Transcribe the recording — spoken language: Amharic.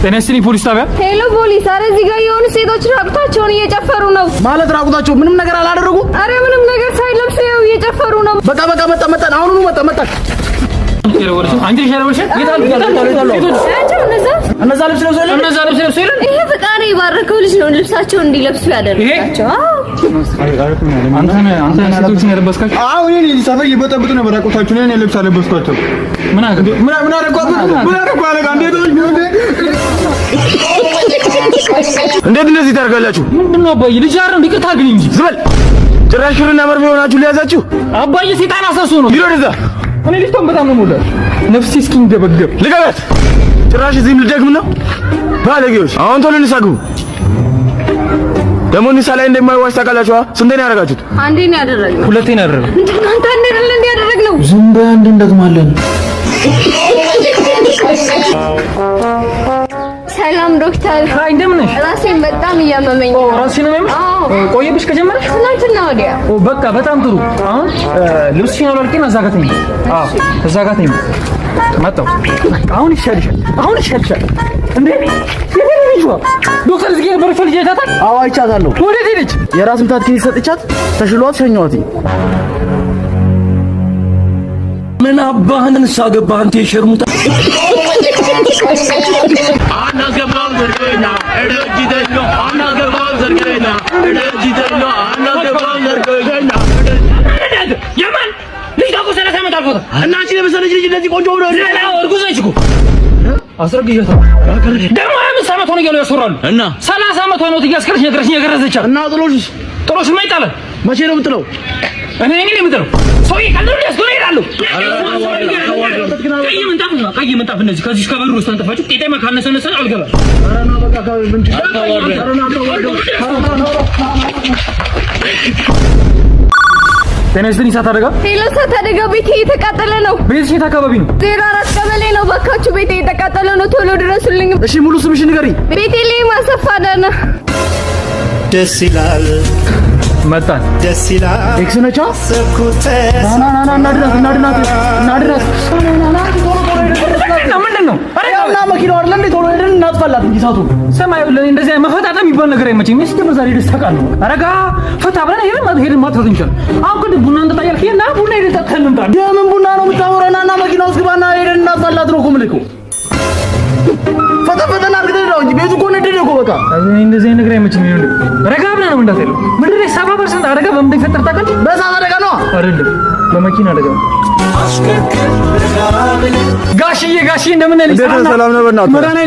ጤና ይስጥልኝ ፖሊስ ጣቢያ። Hello ፖሊስ፣ አረ እዚህ ጋር የሆኑ ሴቶች ራቁታቸውን እየጨፈሩ ነው። ማለት ራቁታቸው ምንም ነገር አላደረጉ? አረ ምንም ነገር ሳይለብሱ ይኸው እየጨፈሩ ነው። በቃ በቃ፣ መጣ መጣን፣ አሁኑኑ መጣ መጣ። አንቺ ነሽ ያለበስሽ? የት አሉ? የት አሉ? ሴቶች ናቸው እነዛ። እነዛ ልብስ ለብሰው የለ? እነዛ ልብስ ለብሰው የለ? ይሄ ፈጣሪ የባረከው ልጅ ነው ልብሳቸውን እንዲለብሱ ያደረጋቸው። አዎ። አንተ ነህ ሴቶችን ያለበስካቸው? አዎ፣ እኔ ነኝ። ሰፈር እየበጠበጡ ነበር ራቁታቸውን። እኔ ነኝ ልብስ አለበስኳቸው። ምን አደረግህ? ምን አደረኩ? ምን አደረኩ? አለቃ፣ እንዴት ሆንሽ? እንዴት እንደዚህ ታደርጋላችሁ? ምንድን ነው አባዬ? ልጅ አይደል? ይቅርታ አድርግልኝ እንጂ። ዝም በል። ጭራሽ ሽርና መርፌ ሆናችሁ ሊያዛችሁ። አባዬ ሴጣን አሳስቶ ነው። ሂድ ወደዛ። እኔ ልጅቷን በጣም ነው የምወዳት። ነፍሴ እስኪንገበገብ። ልቀቃት። ጭራሽ እዚህም ልደግም ነው። ባለጌዎች፣ አሁን ቶሎ ንስሐ ግቡ። ደግሞ ንስሐ ላይ እንደማይዋሽ ታውቃላችሁ። ስንቴ ነው ያደረጋችሁት? አንዴ ነው ያደረግነው። ሁለቴ ነው ያደረገው። ምንድን ነው አንተ አንዴ አይደለ እንዴ ያደረግነው? ዝም በይ፣ አንድ እንደግማለን። ሰላም ዶክተር። አይ፣ እንደምን ነሽ? ራሴን በጣም እያመመኝ ነው። ራስሽን ነው የሚያምሽ? አዎ። ቆየብሽ ከጀመረሽ? ትናንትና ወዲያ። ኦ በቃ በጣም ጥሩ። አሁን ልብስሽን አውላልቂና እዛ ጋር ተኝ። አዎ፣ እዛ ጋር ተኝ። መጣሁ። አሁን ይሻልሻል። አሁን ይሻልሻል። እንዴ፣ የት ሄደች ልጇ? ዶክተር እዚህ የነበረችው ልጅ አይታታል? አዎ፣ አይቻታለሁ። ወዴት ሄደች? የራስ ምታት ክኒን ሰጥቻት ተሽሏት ሸኘኋት። ምን አባህን ንስሐ ገባህ አንተ የሸርሙጣ? የማን ልጅ እኮ 30 ዓመት አልፎታል። እና አንቺ የመሰለች ልጅ እንደዚህ ቆንጆ ብሎ እርጉዝ ነች እኮ፣ አስረግዣታለሁ። ደግሞ 25 ዓመት ሆነ እያሉ ያስወራሉ። እና 30 ዓመቷ ነው እያስከረች ነገረች የገረዘቻት። እና ጥሎሽ ጥሎሽማ ይጣላል። መቼ ነው የምጥለው? እኔ ነኝ የምጥለው። ሰውዬ ቀልድ ያስጎነ ይላሉ። ቀይ ምንጣፍ ነው፣ ቀይ ምንጣፍ እንደዚህ ከዚህ እስከ በሩ ውስጥ አንጥፋችሁ ቄጤማ ካነሰነሰ አልገባም። ጤና ይስጥልኝ። እሳት አደጋ። Hello፣ እሳት አደጋ፣ ቤቴ እየተቃጠለ ነው። ቤትሽ የት አካባቢ ነው? 04 ቀበሌ ነው። ባካችሁ ቤቴ እየተቃጠለ ነው፣ ቶሎ ድረሱልኝ። እሺ፣ ሙሉ ስምሽን ንገሪኝ። ቤቴልሔም አሰፋ ዳና። ደስ ይላል። መጣን። ደስ ይላል። Ex ነቻ። ና ና ና፣ እናድናት እናድናት እናድናት። ምንድን ነው? እና መኪናው አይደለ እንዴ? ቶሎ ሄደን እናጥፋላት እንጂ እሳቱን። ስማ፣ ይኸውልህ፣ እኔ እንደዚህ አይነት መፈጣጠም የሚባል ነገር አይመቸኝም። እስኪ ደግሞ ዛሬ ደስታ ቃል ነው። ረጋ ፈታ ብለን ሄደን ማጥፋት እንችላለን። አሁን ቅድም ቡና እንጠጣ እያልክ ና ቡና ሄደን ጠጥተን እንምጣ። የምን ቡና ነው የምታወራው? ና ና፣ መኪና ውስጥ ግባና ሄደን እናጥፋላት ነው እኮ የምልህ እኮ። ፈጠን ፈጠን አድርገን ነው እንጂ ቤቱ እኮ ነደደ እኮ በቃ። እኔ እንደዚህ አይነት ነገር አይመቸኝም። ይኸውልህ፣ ረጋ ብለህ ነው መንዳት ያለው። ምድር ላይ 70% አደጋ በምን እንደሚፈጠር ታውቃለህ? በእሳት አደጋ ነው። አይደለም፣ በመኪና አደጋ ነው። ጋሽዬ ጋሽዬ፣ እንደምን ነህ? እንዴት ነህ? ሰላም ነው? በእናትህ። መድኃኒዓለም።